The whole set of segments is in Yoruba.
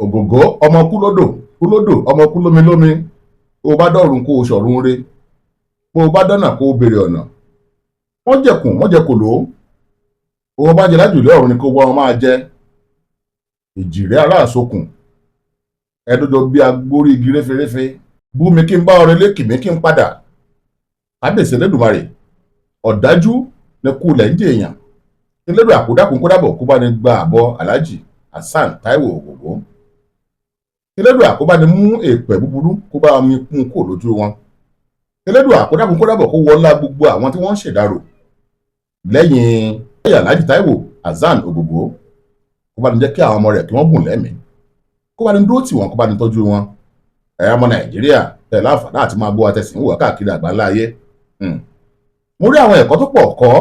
Ògògó ọmọ kúlódò kúlódò ọmọ kúlómi lómi, bó o bá dọ̀run kó o ṣọ̀run re, bó o bá dọ́nà kó o béèrè ọ̀nà. Wọ́n jẹ̀kùn wọ́n jẹ kòló, bó o bá jẹ lájùlé ọ̀run ni kó wọ́n máa jẹ. Ìjìrẹ́ aláàsokùn ẹdójọ bí agbórí igi réferéfe, bú mi kí n bá ọrẹ lékì mí kí n padà. Kábíyèsí Elédùmarè, ọ̀dájú ni kú lẹ̀ ń jẹ èèyàn. Elédùn àkódàkùn kódàbọ̀ kó bá ní gba àbọ̀ Alhaji Hasan Taiwo Ògògó. Elédùn àkóbá ni mú èèpẹ̀ búburú kó bá mi kún kó lójú wọn. Elédùn àkódàkùn kódàbọ̀ kó wọlá gbogbo àwọn tí wọ́n ń ṣèdárò lẹ́yìn Alhaji Taiwo Hasan Ògògó, kó bá ní jẹ́ kí àwọn ọmọ rẹ̀ kí wọ́n gùn lẹ́mìí, kó bá ní dúró tì wọ́n, kó bá ní tọ́jú wọn. Ẹ̀yà ọmọ Nàìjíríà tẹ̀ láǹfààní àti máa gbọ́ àtẹ̀sìn wò káàkiri àgbáńlá ayé. Mo rí àwọn ẹ̀kọ́ tó pọ̀ kọ́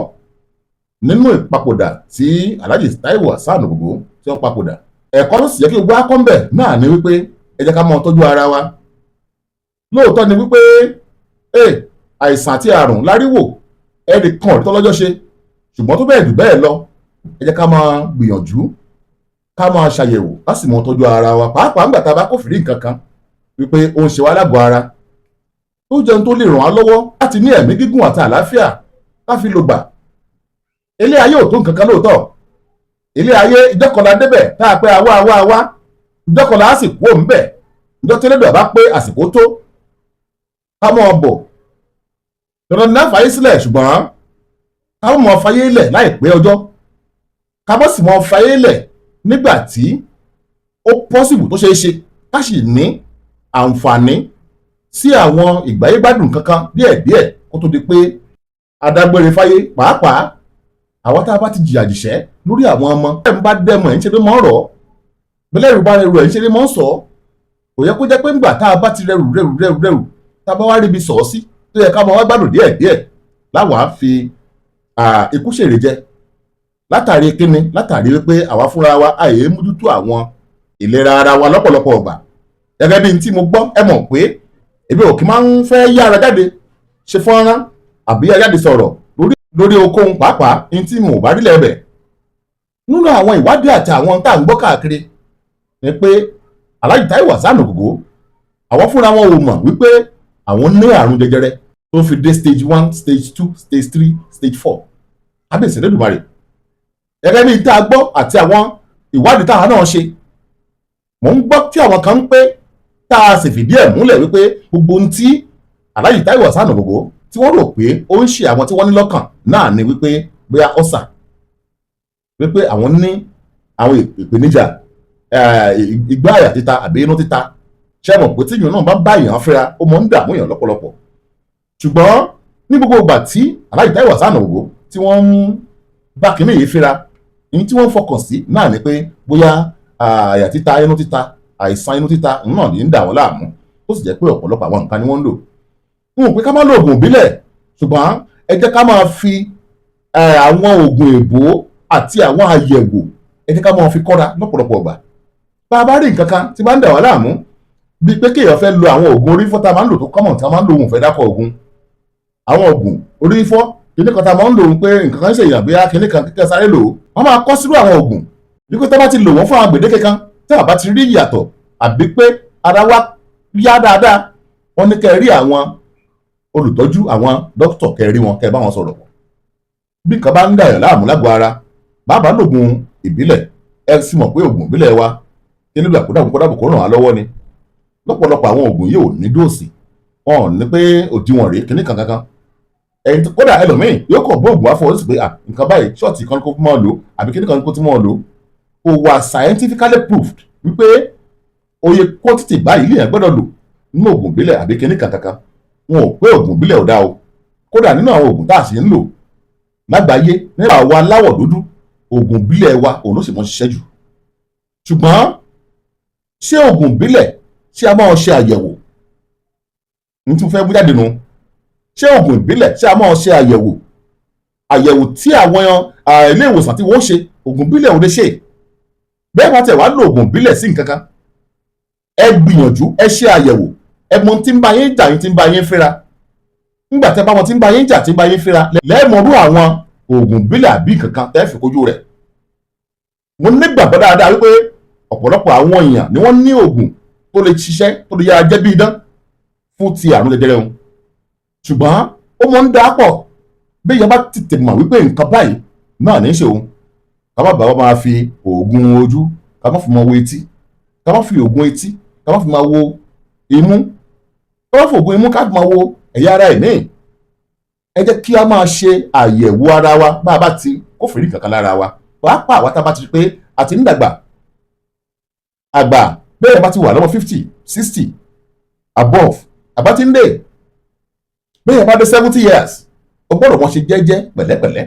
nínú ìpapòdà tí Alhaji Taiwo Hasan Ògògó tí wọ́n papòdà. Ẹ̀kọ́ tó sì yẹ kí gbogbo akọ́ńbẹ̀ náà ni wípé ẹ jẹ́ ká máa tọ́jú ara wa. Lóòótọ́ ni wípé àìsàn àti àrùn láríwò ẹnì kan ò rí tọ́lọ́jọ́ ṣe, ṣùgbọ́n tó bẹ́ẹ̀ jù bẹ́ẹ̀ lọ, ẹ jẹ́ ká máa gbìyànjú ká máa ṣàyẹ̀wò ká sì máa tọ́jú ara wa, pàápàá ńgbà tá a bá kófìrí nǹkan kan wípé ó ń ṣe wá lágọ̀ọ́ ara, tó jẹun tó lè ràn á lọ́wọ́ láti ní ẹ̀mí gígùn àti àlàáfíà ká fi lò gbà. Ilé ayé ò tó nǹkan kan lóòótọ́. Ilé ayé ìjọkọ̀lá débẹ̀ tá a pé àwa àwa àwa, ìjọkọ̀lá á sì kú òun bẹ̀. Ìjọ tí Elédùà bá pé àsìkò tó ká mọ́ ọ bọ̀ dandan ní àfàyè sílẹ̀, ṣùgbọ́n ká mọ́ fàyè lẹ̀ láìpẹ́ ọjọ́, ká mọ́ sì mọ́ fàyè lẹ̀ nígbà tí ó possible tó ṣeé ṣe ká sì ní àǹfààní sí àwọn ìgbáyégbádùn kankan díẹ̀díẹ̀ kó tó di pé adágbére fáyé. Pàápàá àwọn tá a bá ti jìyà jìṣẹ́ lórí àwọn ọmọ, ẹ̀ ń bá dẹ́mọ̀ ẹ̀ ń ṣe ló mọ́ ọ̀rọ̀ bẹ́lẹ̀ ìrù bá rẹrù ẹ̀ ń ṣe ló mọ́ sọ. Kò yẹ kó jẹ́ pé ńgbà tá a bá ti rẹrù rẹrù rẹrù rẹrù, tá a bá wá ríbi sọ̀ sí tó yẹ ká máa wá gbádùn díẹ̀díẹ̀, láwàá fi ikú ṣèrè jẹ. Látàrí kíni? Látàrí wípé àwa fúnra wa àyè mójútó àwọn ìlera ara wa lọ́pọ̀lọpọ̀ ọgbà. Gẹ́gẹ́ bí n tí mo gbọ́, ẹ mọ̀ pé èmi ò kí máa ń fẹ́ yára jáde ṣe fọ́nrán àbí yára jáde sọ̀rọ̀ lórí okòhun, pàápàá ní tí mo bá rí lẹ́bẹ̀. Nínú àwọn ìwádìí àti àwọn tá à ń gbọ́ káàkiri ni pé Alhaji Taiwo Hasan Ògògó, àwọn fúnra wọn ò mọ̀ wípé àwọn ní àrùn jẹjẹrẹ tó fi dé stage 1, stage 2, stage 3, stage 4. Kábíyèsí Elédùmarè. Gẹ́gẹ́ bí tá a gbọ́ àti àwọn ìwádìí táwa náà ṣe, mò ń gbọ́ tí àwọn kan ń pé tá a sì fìdí ẹ̀ múlẹ̀ wípé gbogbo ohun tí Alhaji Taiwo Hasan Ògògó tí wọ́n rò pé ó ń ṣe àwọn tí wọ́n ní lọ́kàn náà ni wípé bóyá ọ̀sà, wípé àwọn ní àwọn ìpèníjà ìgbá àyà títa àbí inú títa. Ṣé mọ̀ pé tíyùn náà bá bá èèyàn fẹ́ra, ó mọ̀ ń dààmú èèyàn lọ́pọ̀lọpọ̀. Ṣùgbọ́n ní gbogbo ìgbà tí Alhaji Taiwo Hasan Ògògó tí wọ́n ń bá kínní yìí fẹ́ra, ní tí wọ́n fọkàn sí náà ni pé bóyá àyà títa, inú títa, àìsàn inú títa náà ní ń dà wọ́n láàmú, ó sì jẹ́ pé ọ̀pọ̀lọpọ̀ àwọn nǹkan ni wọ́n ń lò. N ò pé ká má lo oògùn ìbílẹ̀, ṣùgbọ́n ẹ jẹ́ ká máa fi àwọn oògùn èbó àti àwọn àyẹ̀wò, ẹ jẹ́ ká máa fi kọ́ra lọ́pọ̀lọpọ̀ ọgbà. Bá a bá rí nǹkan kan tí bá ń dà wá láàmú, bíi pé kéèyàn fẹ́ lo àwọn oògùn orí fífọ́ tá a máa ń lò tó common tí a máa ń lo, òun fẹ́ dákọ̀ oògùn, àwọn oògùn orí fífọ́ kíní kan tá a máa ń lò ó pé nǹkan kan ṣèyàn, bí kíní kan kíkẹ́ sáré lò ó, wọ́n máa kọ́ sírú àwọn oògùn wípé tó bá ti lò wọ́n fún àwọn gbèdéke kan, tí a bá ti rí ìyàtọ̀ àbí pé ara wa yá dáadáa, wọ́n ní kẹ́ ẹ rí àwọn olùtọ́jú, àwọn dókítà, kẹ́ ẹ rí wọn, kẹ́ ẹ bá wọn sọ̀rọ̀. Bí nǹkan bá ń dàyàn láàmú lágọ̀ọ́ ara, bàbá lògùn ìbílẹ̀, ẹ sì mọ̀ pé ògùn ìbílẹ̀ wa kí nílùú àkódàbò kódàbò kó ràn wá lọ́wọ́ ni. Lọ́pọ̀lọpọ̀ àwọn ògùn yìí ò ní dose, wọn ò ní pé òdiwọ̀n rèé kíní kan kankan. Ẹ̀yin kódà ẹlòmíì yóò kàn bó ògùn wá fún ọ, ó sì pé nǹkan báyìí, shot kan kó mọ́ ọ lò àbí kíní kan kó tí mọ́ ọ lò. Kò wà scientifically proved wípé oye quantity báyìí lèèyàn gbọ́dọ̀ lò nínú ògùn ìbílẹ̀ àbí kíní kan kankan. Wọn ò pé ògùn ìbílẹ̀ ò dá o. Kódà nínú àwọn ògùn tá a sì ń lò lágbàáyé nígbà wa láwọ̀ dúdú, ògùn ìbílẹ̀ wa òun ló sì mọ́ ṣiṣẹ́ jù. Ṣùgbọ́n ṣé ògùn ìbílẹ̀, ṣé a máa ṣe àyẹ̀wò? Ní tí mo fẹ́ mú jáde nu, ṣé ògùn ìbílẹ̀, ṣé a máa ṣe àyẹ̀wò? Àyẹ̀wò tí àwọn ilé ìwòsàn tí wọ́n ṣe, ògùn ìbílẹ̀ ò lè ṣe bẹ́ẹ̀. Bá tẹ̀ wá lo ògùn ìbílẹ̀ sí nǹkan kan, ẹ gbìyànjú, ẹ ṣe àyẹ̀wò, ẹ mọ tí ń bá yín jà, yín tí ń bá yín fínra. Nígbà tẹ́ bá wọn tí ń bá yín jà, tí ń bá yín fínra, lẹ́ẹ̀mọ̀rú àwọn ògùn ìbílẹ̀ àbí nǹkan kan tẹ́ fi kojú rẹ̀. Mo nígbàgbọ́ dáadáa wípé Ọ̀pọ̀lọpọ̀ àwọn èèyàn ni wọ́n ní oògùn tó lè ṣiṣẹ́, tó lè yára jẹ́ bí idán fún ti àrùn jẹjẹrẹ òun, ṣùgbọ́n ó mọ̀ ń dà pọ̀. Bí èèyàn bá tètè mọ̀ wípé nǹkan báyìí náà ní í ṣe òun, ká má bàa máa fi oògùn ojú, ká má fi máa wo etí, ká má fi oògùn etí, ká má fi máa wo imú, ká má fi oògùn imú, ká fi máa wo ẹ̀yà ara ẹ̀mí. Ẹ jẹ́ kí a máa ṣe àyẹ̀wò ara wa bá a bá ti kófìrí kankan lára wa, pàápàá àwa tá a bá ti rí pé a ti ń dàgbà àgbà. Bẹ́ẹ̀ bá ti wà lọ́mọ 50, 60 above, àbá ti ń dé. Bẹ́ẹ̀ bá dé 70 years, o gbọ́dọ̀ wọ́n ṣe jẹ́jẹ́ pẹ̀lẹ́pẹ̀lẹ́,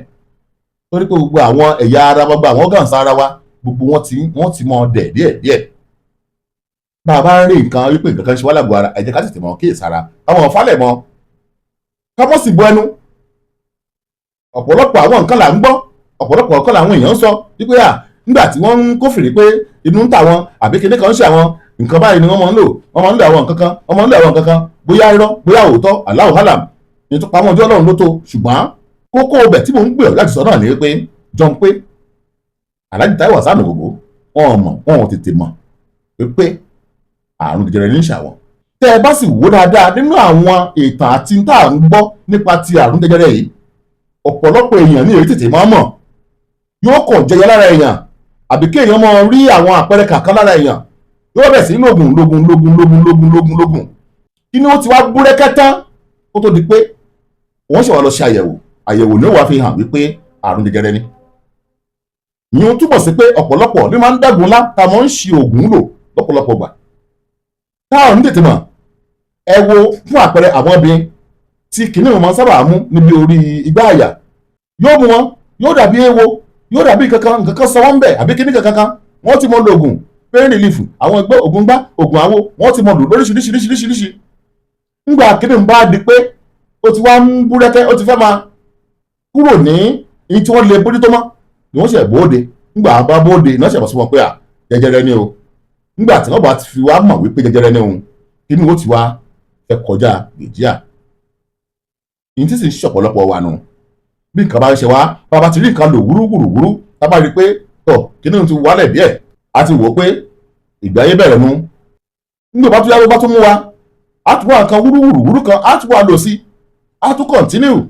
torí pé gbogbo àwọn ẹ̀yà ara, gbogbo àwọn organs ara wa, gbogbo wọn ti mọ dẹ̀ díẹ̀ díẹ̀. Bá a bá ń rí nǹkan wípé nǹkan kan ṣe wá lágbo ara, ẹ jẹ́ ká tètè mọ̀ kíyèsára, káwọn falẹ̀ mọ́, ká mọ́ sì bọ ẹnu. Ọ̀pọ̀lọpọ̀ àwọn nǹkan là ń gbọ́, ọ̀pọ̀lọpọ̀ nǹkan làwọn èèyàn ń sọ wípé à nígbà tí wọ́n ń kófìrí pé inú ń tà wọn àbí kinní kan ń ṣe àwọn nǹkan báyìí ni wọ́n máa ń lò, wọ́n máa ń lò àwọn nǹkan kan, wọ́n máa ń lò àwọn nǹkan kan. Bóyá irọ́, bóyá òótọ́, Allahu alam, ní tó pamọ́ ojú Ọlọ́run ló tó. Ṣùgbọ́n kókó ọbẹ̀ tí mò ń gbìyànjú láti sọ náà ni wípé jọ pé Alhaji Taiwo Hassan Ogogo, wọn ò mọ̀, wọn ò tètè mọ̀ wípé àrùn jẹjẹrẹ ní í ṣàwọn. Tẹ́ ẹ bá sì wò dáadáa nínú àwọn ìtàn àti tá à ń gbọ́ nípa ti àrùn jẹjẹrẹ yìí, ọ̀pọ̀lọpọ̀ èèyàn ní èyí tètè máa mọ̀. Yóò kàn jẹyọ lára èèyàn, àbí kí èèyàn máa rí àwọn àpẹẹrẹ kàkan lára èèyàn, yóò bẹ̀ sí lóògùn lóògùn lóògùn lóògùn lóògùn lóògùn lóògùn, kí ni ó ti wá búrẹ́kẹ́ tán kó tó di pé wọ́n ṣe wá lọ ṣe àyẹ̀wò. Àyẹ̀wò ní ó wá fi hàn wípé àrùn jẹjẹrẹ ni. Ìyẹn túbọ̀ sí pé ọ̀pọ̀lọpọ̀ ní máa ń dàgùn ńlá tá a máa ń ṣi oògùn lò lọ́pọ̀lọpọ̀ gbà táwọn ní tètè mọ̀. Ẹ wo fún àpẹẹrẹ, àwọn obìnrin tí kìnìún máa ń sábà mú níbi orí igbá àyà, yóò mú wọn, yóò dàbí ewo, yóò dàbí kankan nǹkan kan sọ wọ́n bẹ̀ àbí kíní kankan kan. Wọ́n ti mọ lo oògùn pain relief, àwọn ẹgbẹ́ oògùn gbá, oògùn àwo, wọ́n ti mọ lò lóríṣiríṣiríṣiríṣi. Ńgbà kìnìún bá di pé ó ti wá ń búrẹ́kẹ́, ó ti fẹ́ máa kúrò ní ní tí wọ́n lè bójútó mọ́ ni wọ́n ṣe bóde. Ńgbà bá bóde náà ṣe bọ́ sí wọn pé à jẹjẹrẹ ni o. Ńgbà tí wọ́n bá ti fi wá mọ̀ wípé jẹjẹrẹ ni òun, kí ni ó ti wá fẹ́ kọjá gbèjíà ní tí sì ń ṣọ̀pọ̀lọpọ̀ wa nù. Bí nǹkan bá ń ṣe wá, bá a bá ti rí nǹkan lò wúrúwúrúwúrú, tá a bá rí i pé tọ̀ kíní ti wálẹ̀ díẹ̀, a ti wò ó pé ìgbé ayé bẹ̀rẹ̀ nu. Nígbà bá tún yá, bá tún mú wa, a tún wá nǹkan wúrúwúrúwúrú kan, a tún wá lò sí, a tún continue.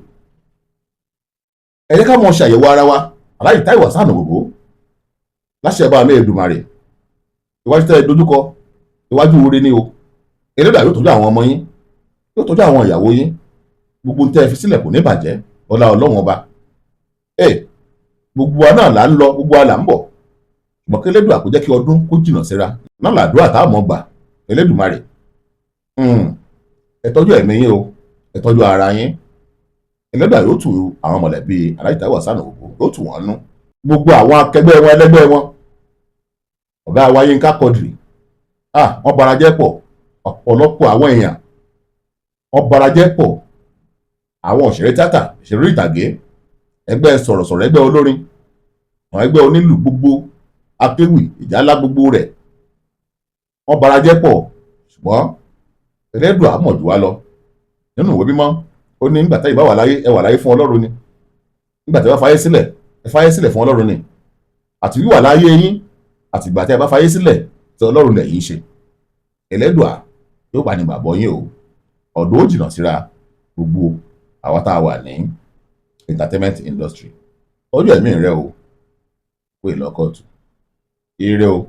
Ẹ jẹ́ ká mọ̀ ṣàyẹ̀wò ara wa. Alhaji Taiwo Hassan Ogogo, láṣẹ bá mi Èdùmàrè, iwájú tẹ́ ẹ dojúkọ, iwájú oore ni o. Elédà yóò tọ́jú àwọn ọmọ yín, yóò tọ́jú àwọn ìyàwó yín. Gbogbo tẹ́ ẹ fi sílẹ̀ kò ní bàjẹ́, ọlá Ọlọ́run Ọba. Ẹ gbogbo wa náà là ń lọ, gbogbo wa là ń bọ̀, ṣùgbọ́n kí Elédùà kó jẹ́ kí ọdún kó jìnnà síra náà làdúrà tá a mọ̀ gbà. Elédùmarè, ẹ tọ́jú ẹ̀mí yín o, ẹ tọ́jú ara yín. Elédùà yóò tù àwọn mọ̀lẹ́bí Alhaji Taiwo Hassan Ogogo, yóò tù wọ́n nú. Gbogbo àwọn akẹgbẹ́ wọn, ẹlẹgbẹ́ wọn, ọ̀gá wa Yínká Quadri, ah, wọ́n bara jẹ́ pọ̀. Ọ̀pọ̀lọpọ̀ àwọn èèyàn wọ́n bara jẹ́ pọ̀, àwọn òṣèré tíátà, òṣèré ìtàgé, ẹgbẹ́ sọ̀rọ̀sọ̀rọ̀, ẹgbẹ́ olórin, àwọn ẹgbẹ́ onílù, gbogbo akéwì, ìjálá, gbogbo rẹ̀ wọ́n bara jẹ́ pọ̀. Ṣùgbọ́n Ẹlẹ́dùà mọ̀ jù wá lọ. Nínú ìwé mímọ́, ó ní nígbà táyì bá wà láyé, ẹ wà láyé fún Ọlọ́run ni. Nígbà tí ẹ bá fayé sílẹ̀, ẹ fayé sílẹ̀ fún Ọlọ́run ni. Àti wíwà láyé yín àti ìgbà tí ẹ bá fayé sílẹ̀, tí Ọlọ́run lẹ̀ yín ṣe. Ẹlẹ́dùà yóò bá ní gbàgbọ́ yín o. Ọ̀dọ́ ó jìnnà síra. Gbogbo àwa tá a wà ní entertainment industry, tọ́jú ẹ̀mí rẹ o, pé lọ́kọ̀tù ire o.